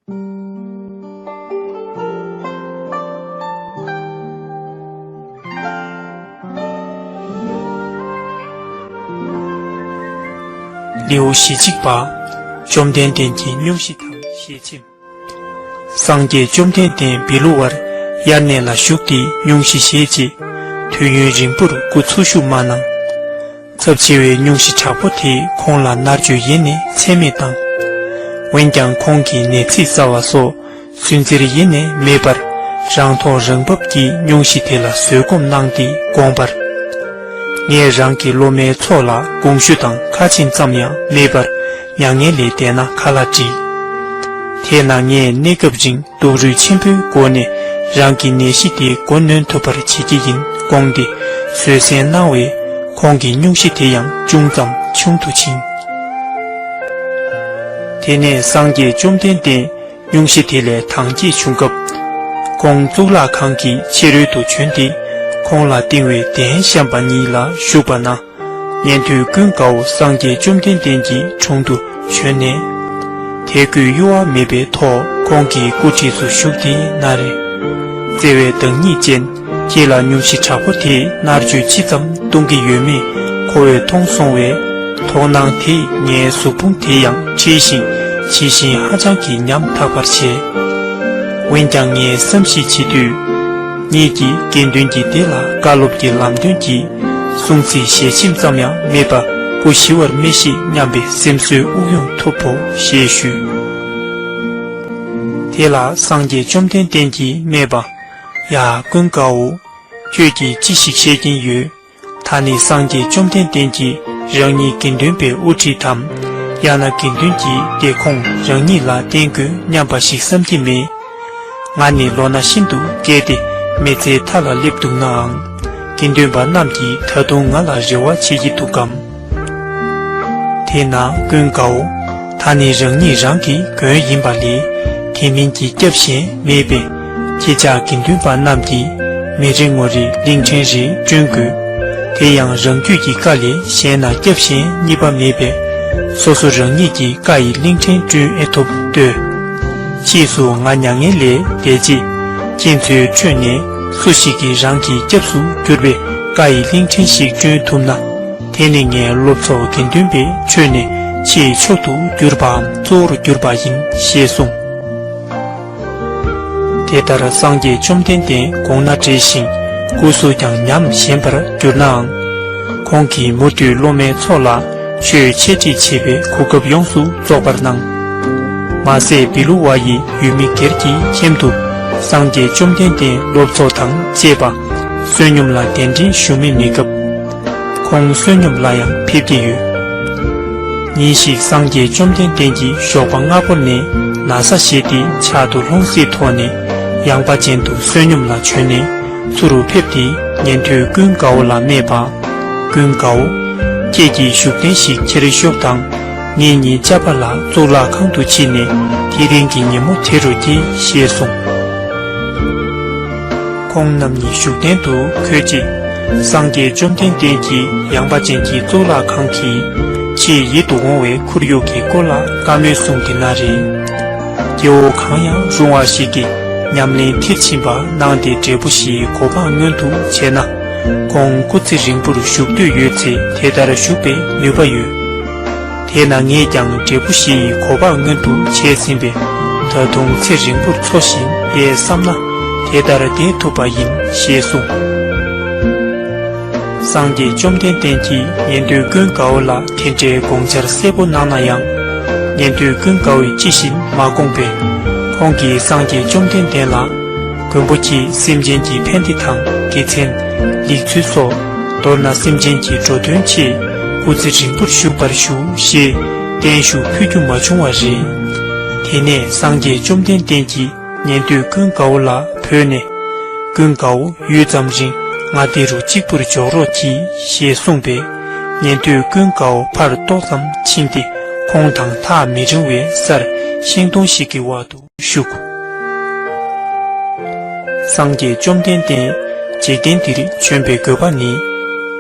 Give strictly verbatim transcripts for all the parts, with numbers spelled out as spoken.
ལེའུ་ཞེ་གཅིག་པ། བཅོམ་ལྡན་འདས་ཀྱི་སྙུང་གཞི་དང་ཞལ་ཆེམས། སངས་རྒྱས་བཅོམ་ལྡན་འདས་བི་ལུ་ཝར་དབྱར་གནས་ལ་བཞུགས་ཏེ་སྙུང་གཞི་བཞེས་རྗེས། དུས་ཡུན་རིང་པོར་སྐུ་འཚོ་བཞུགས་མ་གནང་། ཚབས་ཆེ་བའི་སྙུང་གཞི་དྲག་པོ་དེས་ཁོང་ལ་མནར་གཅོད་ཡེ་ནས་ཚད་མེད་བཏང་། འོན་ཀྱང་ཁོང་གིས་ནད་ཚིག་བསལ་བ་སོགས་སུན་གཙེར་ཡེ་ནས་མེད་པར། རང་ཐོག་རང་བབས་ཀྱིས་སྙུང་གཞི་དེ་ལ་བཟོད་སྒོམ་གནང་སྟེ་དགོངས་པར། ངས་རང་གི་སློབ་མའི་ཚོགས་ལ་དགོངས་ཞུ་དང་ཁ་ཆེམས་ཙམ་ཡང་མེད་པར། མྱ་ངན་ལས་འདས་ན་ཁ་ལག་སྒྲིག། དེས་ན་ངས་གནས་སྐབས་རིང་སྡུག་རུས་ཆེན་པོའི་སྒོ་ནས་རང་གི་ནད་གཞི་དེའི་མགོ་གནོན་ཐུབ་པར་བྱེད་ཀྱི་ཡིན་དགོངས་ཏེ་བཟོད་བསྲན་གནང་བས། ཁོང་གི་སྙུང་གཞི་དེ་ཡང་ཅུང་ཙམ་ཆུང་དུ་ཕྱིན། དེ་ནས་སངས་རྒྱས་བཅོམ་ལྡན་འདས་སྙུང་གཞི་དེ་ལས་དྭངས་སྐྱེད་བྱུང་སྐབས། ཁོང་གཙུག་ལག་ཁང་གི་ཕྱི་རོལ་དུ་བྱོན་ཏེ། ཁོང་ལ་བསྟེན་བའི་གདན་བཤམས་པ་ཉིད་ལ་བཞུགས་པ་ན། ཉན་ཐོས་ཀུན་དགའ་བོ་སངས་རྒྱས་བཅོམ་ལྡན་འདས་ཀྱི་དྲུང་དུ་བྱོན་ནས། དད་གུས་གཡོ་བ་མེད་པའི་ཐོག་ཁོང་གི་སྐུ་དཀྱིལ་དུ་བཞུགས་ཏེ་ན་རེ། བརྩེ་བའི་བདག་ཉིད་ཅན། ཁྱེད་ལ་སྙུང་གཞི་དྲག་པོ་དེས་མནར་གཅོད་ཅི་ཙམ་གཏོང་གི་ཡོད་མེད་ཁོ་བོས་མཐོང་སོང་བས། དོགས་སྣང་དེས་ངའི་གཟུགས་ཕུང་དེ་ཡང་འཁྲུད་ཅིང་། ཇི་བཞིན་ཧ་ཅང་གི་ཉམ་ཐག་པར་བྱས། འོན་ཀྱང་ངས་བསམ་གཞིག་བྱེད་དུས། ཉིད་ཀྱི་དགེ་འདུན་གྱི་སྡེ་ལ་བཀའ་སློབ་ཀྱི་ལམ་སྟོན་གྱི་གསུང་ཚིག་ཞལ་ཆེམས་ཙམ་ཡང་མེད་པར་སྐུ་ཞི་བར་མི་ཤེས་སྙམ་པའི་སེམས་གསོའི་དབུགས་དབྱུང་ཐུབ་བོ་ཞེས་ཞུས། དེ་ལ་སངས་རྒྱས་བཅོམ་ལྡན་འདས་ཀྱིས་སྨྲས་པ། ཡ་ཀུན་དགའ་བོ། ཁྱོད་ཀྱིས་ཅི་ཞིག་བཤད་ཀྱིན་ཡོད། ད་ནི་སངས་རྒྱས་བཅོམ་ལྡན་འདས་ཀྱིས་རང་ཉིད་དགེ་འདུན་པའི་དབུ་ཁྲིད་དམ། ཡང་ན་དགེ་འདུན་གྱི་སྡེ་ཁོངས་རང་ཉིད་ལ་བརྟེན་དགོས་སྙམ་པ་ཞིག་བསམ་གྱི་མེད། ང་ནི་ལོ་ན་ཤིན་ཏུ་རྒས་ཏེ་མི་ཚེའི་མཐའ་ལ་སླེབས་འདུག་ནའང་། དགེ་འདུན་པ་རྣམས་ཀྱིས་ད་དུང་ང་ལ་རེ་བ་བྱེད་ཀྱི་འདུག་གམ། དེས་ན་ཀུན་དགའ་བོ། ད་ནི་རང་ཉིད་རང་གི་མགོན་ཡིན་པ་ལས། དེ་མིན་གྱི་སྐྱབས་གཞན་མེད་པས། ཁྱེད་ཅག་དགེ་འདུན་པ་རྣམས་ཀྱིས་མི་རེ་ངོ་རེ་གླིང་ཕྲན་རེ་བསྐྲུན་དགོས། དེ་ཡང་རང་རྒྱུད་ཀྱི་བཀའ་ལས་གཞན་ན་སྐྱབས་གཞན་གཉིས་པ་མེད་པས། སོ་སོ་རང་ཉིད་ཀྱི་བཀའ་ཡི་གླིང་ཕྲན་བསྐྲུན་ཨེ་ཐུབ་ལྟོས། ཕྱིས་སུ་ང་མྱ་ངན་ལས་འདས་རྗེས། ཁྱེད་ཚོའི་ཁྲོད་ནས་སུ་ཞིག་གིས་རང་གི་སྐྱབས་སུ་གྱུར་པའི་བཀའ་ཡི་གླིང་ཕྲན་ཞིག་བསྐྲུན་ཐུབ་ན། དེ་ནི་ངའི་སློབ་ཚོགས་དགེ་འདུན་པའི་ཁྲོད་ནས་ཆེས་མཆོག་ཏུ་གྱུར་པའམ་གཙོ་བོར་གྱུར་པ་ཡིན་ཞེས་གསུངས། དེ་ལྟར་སངས་རྒྱས་བཅོམ་ལྡན་འདས་དགོངས་ན་འགྲེལ་ཞིང་སྐུ་གཟུགས་ཀྱང་ཉམས་ཞན་པར་གྱུར་ནའང་། ཁོང་གིས་མུ་མཐུད་སློབ་མའི་ཚོགས་ལ་ཆོས་འཆད་ཁྲིད་བྱེད་པའི་གོ་སྐབས་ཡོངས་སུ་རྫོགས་པར་གནང་། མ་ཟད་བི་ལུ་ཝ་ཡི་ཡུལ་མི་སྒེར་གྱི་ཁྱིམ་དུ་སངས་རྒྱས་བཅོམ་ལྡན་འདས་སློབ་ཚོགས་དང་བཅས་པ་བསོད་སྙོམས་ལ་གདན་འདྲེན་ཞུ་མི་མེད་སྐབས། ཁོང་བསོད་སྙོམས་ལ་ཡང་ཕེབས་ཀྱི་ཡོད། ཉིན་ཞིག་སངས་རྒྱས་བཅོམ་ལྡན་འདས་ཀྱིས་ཞོགས་པ་སྔ་པོ་ནས་ན་བཟའ་བཞེས་ཏེ་ཕྱག་ཏུ་ལྷུང་བཟེད་ཐོགས་ནས་ཡངས་པ་ཅན་དུ་བསོད་སྙོམས་ལ་བྱོན་ནས་ཚུར་རུ་ཕེབས་ཏེ་ཉན་ཐོས་ཀུན་དགའ་བོ་ལ་སྨྲས་པ། ཀུན་དགའ་བོ། ཁྱེད་ཀྱིས་བཞུགས་གདན་ཞིག་ཁྱེར་ཤོག་དང་། ངེད་གཉིས་ཅ་པ་ལ་གཙུག་ལག་ཁང་དུ་ཕྱིན་ནས་དེ་རིང་གི་ཉིན་མོ་དེ་རུ་སྐྱེལ་ཞེས་གསུངས། ཁོང་རྣམ་གཉིས་བཞུགས་གདན་དུ་འཁོད་རྗེས། སངས་རྒྱས་བཅོམ་ལྡན་འདས་ཀྱིས་ཡངས་པ་ཅན་གྱི་གཙུག་ལག་ཁང་གི་ཆེས་ཡིད་དུ་འོང་བའི་ཁོར་ཡུག་གི་སྐོར་ལ་བཀའ་མོལ་གསུངས་ཏེ་ན་རེ། སྐྱེ་བོ་གང་ཡང་རུང་བ་ཞིག་གིས་ཉམས་ལེན་མཐིལ་ཕྱིན་པ་གནང་སྟེ་འབྲས་བུ་བཞིའི་གོ་འཕང་མངོན་དུ་བྱས་ན། ཁོང་སྐུ་ཚེ་རིང་པོར་བཞུགས་འདོད་ཡོད་ཚེ་དེ་ལྟར་བཞུགས་པའི་ནུས་པ་ཡོད། དེས་ན་ངས་ཀྱང་འབྲས་བུ་བཞི་ཡི་གོ་འཕང་མངོན་དུ་བྱས་ཟིན་པས། ད་དུང་ཚེ་རིང་པོར་འཚོ་བཞིན་པས་བསམ་ན། དེ་ལྟར་བསྡད་ཐུབ་པ་ཡིན་ཞེས་གསུངས། སངས་རྒྱས་བཅོམ་ལྡན་འདས་ཀྱིས་ཉན་ཐོས་ཀུན་དགའ་བོ་ལ་དེ་འདྲའི་དགོངས་འཆར་གསལ་པོ་གནང་ན་ཡང་། ཉན་ཐོས་ཀུན་དགའ་བོས་ཅི་བཞིན་མ་དགོངས་པས། ཁོང་གིས་སངས་རྒྱས་བཅོམ་ལྡན་འདས་ལ། མགོན་པོ་ཁྱེད་སེམས་ཅན་གྱི་ཕན་བདེ་དང་དགེ་མཚན། ལེགས་ཚུལ་སོགས། མདོར་ན་སེམས་ཅན་གྱི་འགྲོ་དོན་ཆེད་སྐུ་ཚེ་རིང་པོར་བཞུགས་པར་ཞུ་ཞེས་བརྟན་བཞུགས་ཕུལ་རྒྱུ་མ་བྱུང་བ་རེད། དེ་ནས་སངས་རྒྱས་བཅོམ་ལྡན་འདས་ཀྱིས་ཉན་ཐོས་ཀུན་དགའ་བོ་ལ་བོས་ནས། ཀུན་དགའ་བོ་ཡུད་ཙམ་རིང་ང་འདི་རུ་གཅིག་པུར་འཇོག་རོགས་གྱིས་ཞེས་གསུངས་པས། ཉན་ཐོས་ཀུན་དགའ་བོ་ཕར་ཏོག་ཙམ་ཕྱིན་ཏེ་ཁོང་དང་ཐག་མི་རིང་བའི་སར་ཤིང་སྡོང་ཞིག་གི་འོག་ཏུ་བཞུགས། སངས་རྒྱས་བཅོམ་ལྡན་འདས་འཇིག་རྟེན་འདིར་བྱོན་པའི་དགོས་པ་ནི།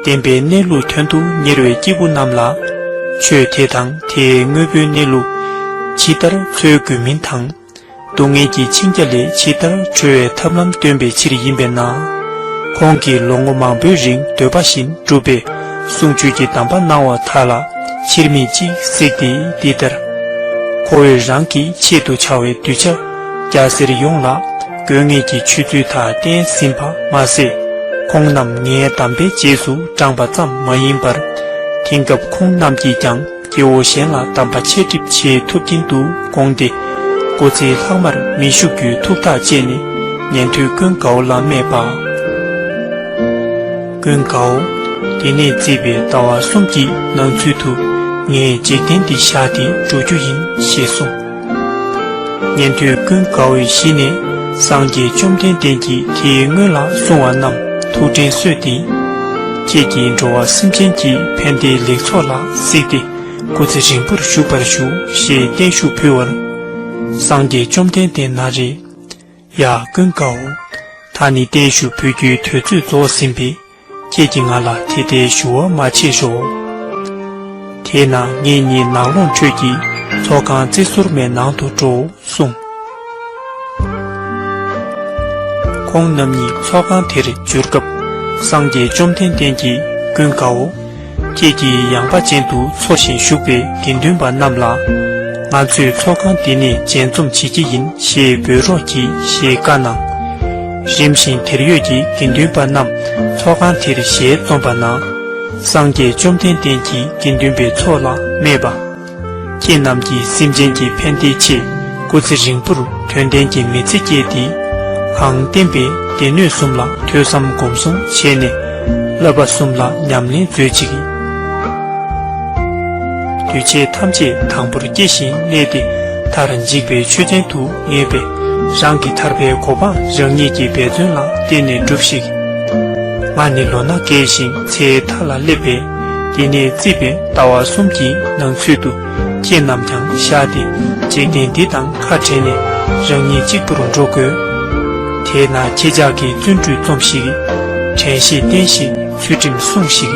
བདེན་པའི་གནས་ལུགས་དོན་དུ་གཉེར་བའི་སྐྱེས་བུ་རྣམས་ལ། ཆོས་དེ་དང་དེའི་དངོས་པོའི་གནས་ལུགས་ཇི་ལྟར་འཚོལ་དགོས་མིན་དང་། སྡུག་བསྔལ་གྱི་འཆིང་རྒྱ་ལས་ཇི་ལྟར་གྲོལ་བའི་ཐབས་ལམ་སྟོན་པའི་ཕྱིར་ཡིན་པས་ན། ཁོང་གིས་ལོ་ངོ་མང་པོའི་རིང་འདོད་པ་བཞིན་བསྒྲུབས་པའི་གསུང་ཆོས་ཀྱི་གདམས་པ་གནང་བ་དག་ལ་ཕྱིར་མིག་ཅིག་གཟིགས་ཏེ་འདི་ལྟར། ཁོ་བོས་རང་གི་ཆེད་དུ་བྱ་བའི་གདུལ་བྱ་རྒྱ་ཟེར་ཡོངས་ལ་དགོས་ངེས་ཀྱི་ཆོས་ཚུལ་དག་བསྟན་ཟིན་པ་མ་ཟད། ཁོང་རྣམས་ངའི་གདམས་པའི་རྗེས་སུ་འབྲངས་པ་ཙམ་མ་ཡིན་པར། དེང་སྐབས་ཁོང་རྣམས་ཀྱིས་ཀྱང་སྐྱེ་བོ་གཞན་ལ་གདམས་པ་འཆད་ཁྲིད་བྱེད་ཐུབ་ཀྱིན་འདུག་དགོངས་ཏེ། སྐུ་ཚེ་ལྷག་མར་མི་བཞུགས་རྒྱུའི་ཐུགས་ཐག་བཅད་ནས་ཉན་ཐོས་ཀུན་དགའ་བོ་ལ་སྨྲས་པ། ཀུན་དགའ་བོ། འདི་ནས་བརྩིས་པའི་ཟླ་བ་གསུམ་གྱི་ནང་ཚུད་དུ་ངས་འཇིག་རྟེན་འདི་བཞག་སྟེ་འགྲོ་རྒྱུ་ཡིན་ཞེས་གསུངས། ཉན་ཐོས་ཀུན་དགའ་བོའི་གཞི་ནས་སངས་རྒྱས་བཅོམ་ལྡན་འདས་ཀྱིས་དེའི་སྔོན་ལ་གསུངས་པ་རྣམས་ཐུགས་དྲན་གསོས་ཏེ། ཁྱེད་ཀྱིས་འགྲོ་བ་སེམས་ཅན་གྱི་ཕན་བདེའི་ལེགས་ཚོགས་ལ་གཟིགས་ཏེ་སྐུ་ཚེ་རིང་པོར་བཞུགས་པར་ཞུ་ཞེས་བརྟན་བཞུགས་ཕུལ་བར། སངས་རྒྱས་བཅོམ་ལྡན་འདས་ན་རེ། ཡ་ཀུན་དགའ་བོ། ད་ནི་བརྟན་བཞུགས་ཕུལ་རྒྱུའི་དུས་ཚོད་རྫོགས་ཟིན་པས། ཁྱེད་ཀྱིས་ང་ལ་དེ་ལྟའི་ཞུ་བ་མ་བྱེད་ཤོག། དེས་ན་ངེད་གཉིས་ནགས་ཀློང་ཁྲོད་ཀྱི་ཚོགས་ཁང་རྩེ་ཟུར་མའི་ནང་དུ་འགྲོ་གསུངས། ཁོང་རྣམ་གཉིས་ཚོགས་ཁང་དེར་འབྱོར་སྐབས། སངས་རྒྱས་བཅོམ་ལྡན་འདས་ཀྱིས་ཀུན་དགའ་བོ། ཁྱེད་ཀྱིས་ཡངས་པ་ཅན་དུ་འཚོ་ཞིང་བཞུགས་པའི་དགེ་འདུན་པ་རྣམས་ལ། ང་ཚོས་ཚོགས་ཁང་འདི་ནས་མཇལ་འཛོམས་བྱེད་ཀྱི་ཡིན་ཞེས་འབོད་རོགས་གྱིས་ཞེས་བཀའ་གནང་། རིམ་བཞིན་དེར་ཡོད་ཀྱི་དགེ་འདུན་པ་རྣམས་ཚོགས་ཁང་དེར་ཞལ་འཛོམས་པ་ན། སངས་རྒྱས་བཅོམ་ལྡན་འདས་ཀྱིས་དགེ་འདུན་པའི་ཚོགས་ལ་སྨྲས་པ། ཁྱེད་རྣམས་ཀྱིས་སེམས་ཅན་གྱི་ཕན་བདེའི་ཆེད་སྐུ་ཚེ་རིང་པོར་དོན་ལྡན་གྱི་མི་ཚེ་བསྐྱལ་ཏེ། གང་བསྟན་པའི་སྡེ་སྣོད་གསུམ་ལ་ཐོས་བསམ་སྒོམ་གསུམ་བྱས་ནས། བསླབ་པ་གསུམ་ལ་ཉམས་ལེན་མཛོད་ཅིག། འདུས་བྱས་ཐམས་ཅད་དང་པོར་སྐྱེ་ཞིང་གནས་ཏེ། མཐར་འཇིག་པའི་ཆོས་ཅན་དུ་ངེས་པས། རང་གི་ཐར་པའི་གོ་འཕང་རང་ཉིད་ཀྱི་འབད་བརྩོན་ལ་བརྟེན་ནས་སྒྲུབས་ཤིག། ང་ནི་ལོ་ན་རྒས་ཤིང་ཚེའི་མཐའ་ལ་སླེབས་པས། འདི་ནས་བརྩིས་པའི་ཟླ་བ་གསུམ་གྱི་ནང་ཚུད་དུ་ཁྱེད་རྣམས་ཀྱང་བཞག་སྟེ་འཇིག་རྟེན་འདི་དང་ཁ་བྲལ་ནས་རང་ཉིད་གཅིག་པུར་འགྲོ་དགོས། དེས་ན་ཁྱེད་ཅག་གིས་བརྩོན་འགྲུས་རྩོམས་ཤིག། དྲན་ཤེས་བསྟེན་ཞིང་ཚུལ་ཁྲིམས་སྲུངས་ཤིག།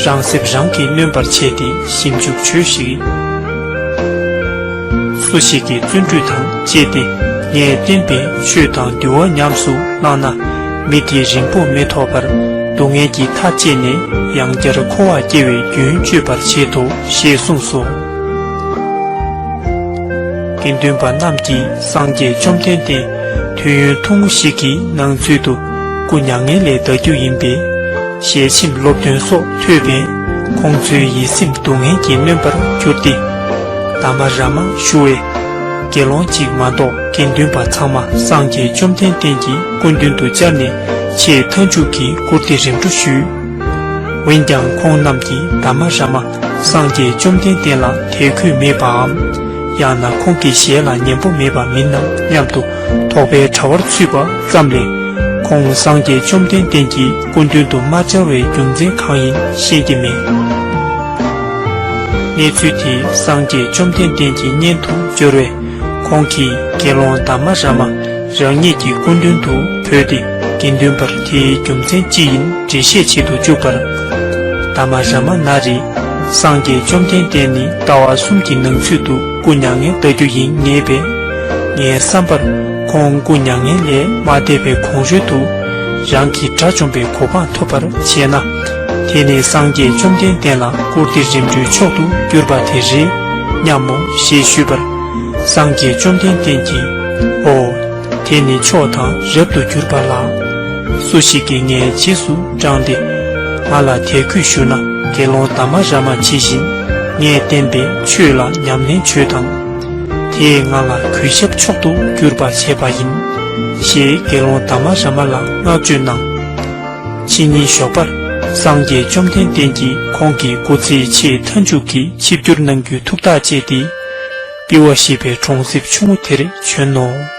རང་སེམས་རང་གིས་གནོན་པར་བྱས་ཏེ་ཞིབ་འཇུག་བྱོས་ཤིག། སུ་ཞིག་གིས་བརྩོན་འགྲུས་དང་བཅས་ཏེ་ངས་བསྟན་པའི་ཆོས་དང་འདུལ་བ་ཉམས་སུ་བླངས་ན། མི་དེ་རིང་པོ་མི་ཐོགས་པར་སྡུག་བསྔལ་གྱི་མཐའ་བཅད་ནས་ཡང་བསྐྱར་འཁོར་བར་སྐྱེ་བའི་རྒྱུན་གཅོད་པར་བྱེད་དོ་ཞེས་གསུངས་སོ། དགེ་འདུན་པ་རྣམས་ཀྱིས་སངས་རྒྱས་བཅོམ་ལྡན་འདས་དུས་ཡུན་ཐུང་ངུ་ཞིག་གི་ནང་ཚུད་དུ་སྐུ་མྱ་ངན་ལས་འདའ་རྒྱུ་ཡིན་པས། ཞལ་ཆེམས་སློབ་སྟོན་སོགས་ཐོས་པས་ཁོང་ཚོའི་ཡིད་སེམས་སྡུག་བསྔལ་གྱིས་ནོན་པར་གྱུར་ཏེ། དྷརྨ་རཱ་མ་ཞུ་བས། དགེ་སློང་གཅིག་མ་གཏོགས་དགེ་འདུན་པ་ཚང་མ་སངས་རྒྱས་བཅོམ་ལྡན་འདས་ཀྱི་སྐུ་མདུན་དུ་བཅར་ནས་ཆེས་མཐའ་མཇུག་གི་བཀུར་སྟི་རིམ་གྲོ་ཞུས། འོན་ཀྱང་ཁོང་རྣམས་ཀྱིས་དྷརྨ་རཱ་མ་སངས་རྒྱས་བཅོམ་ལྡན་འདས་ལ་དད་གུས་མེད་པའམ། ཡང་ན་ཁོང་གི་ཞལ་ལ་ཉན་པོ་མེད་པ་མིན་ནམ་སྙམ་དུ་དོགས་པའི་དྲ་བར་ཚུད་པ་ཙམ་ལས། ཁོང་སངས་རྒྱས་བཅོམ་ལྡན་འདས་ཀྱི་སྐུ་མདུན་དུ་མ་བཅར་བའི་རྒྱུ་མཚན་གང་ཡིན་ཤེས་ཀྱི་མེད། གནས་ཚུལ་དེ་སངས་རྒྱས་བཅོམ་ལྡན་འདས་ཀྱི་སྙན་དུ་འབྱོར་བས། ཁོང་གིས་དགེ་སློང་དྷརྨ་རཱ་མ་རང་ཉིད་ཀྱི་སྐུ་མདུན་དུ་བོས་ཏེ། དགེ་འདུན་པར་དེའི་རྒྱུ་མཚན་ཅི་ཡིན་འགྲེལ་བཤད་བྱེད་དུ་བཅུག་པར། དྷརྨ་རཱ་མ་ན་རེ། སངས་རྒྱས་བཅོམ་ལྡན་འདས་ནི་ཟླ་བ་གསུམ་གྱི་ནང་ཚུད་དུ་སྐུ་མྱ་ངན་འདའ་རྒྱུ་ཡིན་ངེས་པས། ངའི་བསམ་པར་ཁོང་སྐུ་མྱ་ངན་ལས་མ་འདས་པའི་གོང་རོལ་དུ། རང་གི་དགྲ་བཅོམ་པའི་གོ་འཕང་ཐོབ་པར་བྱས་ན། དེ་ནི་སངས་རྒྱས་བཅོམ་ལྡན་འདས་ལ་བཀུར་སྟི་རིམ་གྲོའི་མཆོག་ཏུ་གྱུར་པ་དེ་རེད་སྙམ་མོ་ཞེས་ཞུས་པར། སངས་རྒྱས་བཅོམ་ལྡན་འདས་ཀྱིས། ཨོ། དེ་ནི་མཆོག་དང་རབ་ཏུ་གྱུར་པ་ལགས། སུ་ཞིག་གིས་ངའི་རྗེས་སུ་འབྲངས་ཏེ། ང་ལ་དད་གུས་ཞུ་ན། དགེ་སློང་དྷརྨ་རཱ་མ་ཇི་བཞིན་ངས་བསྟན་པའི་ཆོས་ལ་ཉམས་ལེན་བྱོས་དང་། དེས་ང་ལ་གུས་ཞབས་མཆོག་ཏུ་གྱུར་པ་བྱས་པ་ཡིན། ཞེས་དགེ་སློང་དྷརྨ་རཱ་མ་ལ་བསྔགས་བརྗོད་གནང་། ཕྱི་ཉིན་ཞོགས་པར་སངས་རྒྱས་བཅོམ་ལྡན་འདས་ཀྱིས་ཁོང་གི་སྐུ་ཚེའི་ཆེས་མཐའ་མཇུག་གི་ཆིབས་བསྒྱུར་གནང་རྒྱུའི་ཐུགས་ཐག་བཅད་དེ། པི་ཝ་ཞེས་པའི་གྲོང་གསེབ་ཆུང་ངུ་དེར་བྱོན་ནོ།